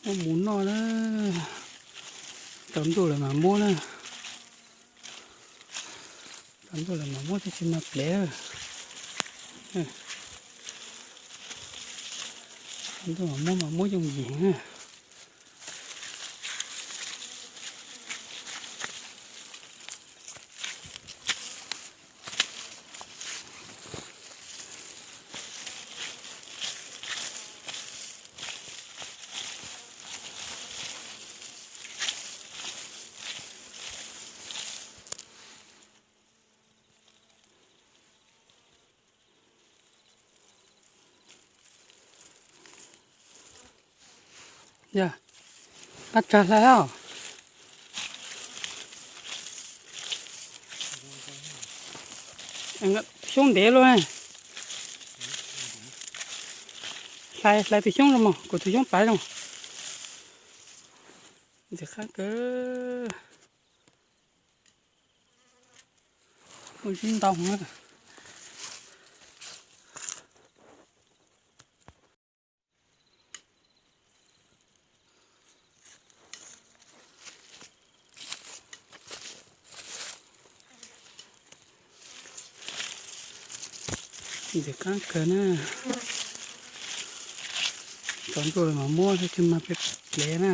Muab mus noj na. Tsaus ntuj lawm mas muab na. Tsaus ntuj lawm mas muab thiaj tsis mag plev. Tsaus ntuj mas muab mas muab yooj yim na. Yog, qab tsag hlais os. Xyoob ntev luaj. Hlais, hlais tus xyoob zoo mog, kuv tus xyoob pav zoo. Ntxim qab kawg. Muaj zib ntau na. Ntxim qab kawg na. Tsaus ntuj lawm mas muab thiaj tsis mag plev na.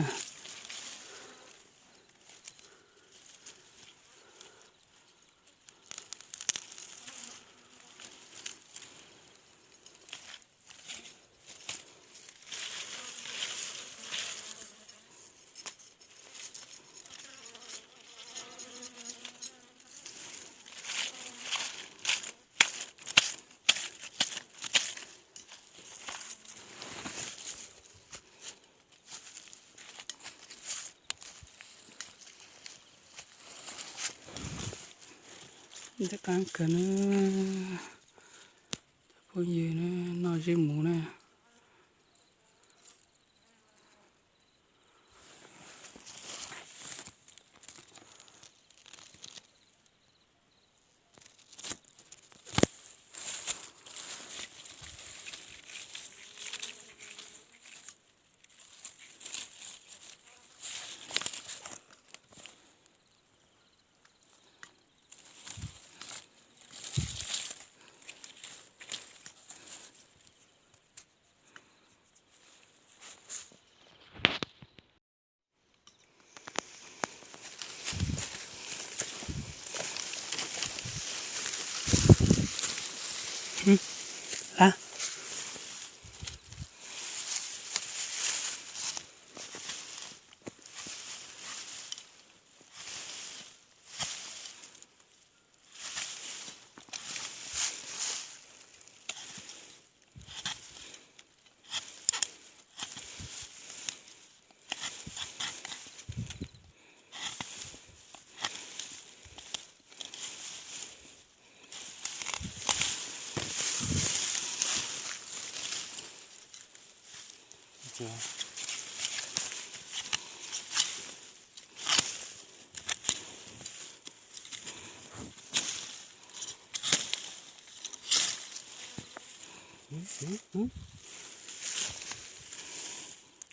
Ntxim qab kawg na. Phooj ywg na, noj zib mus na.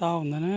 Tau ntawd na.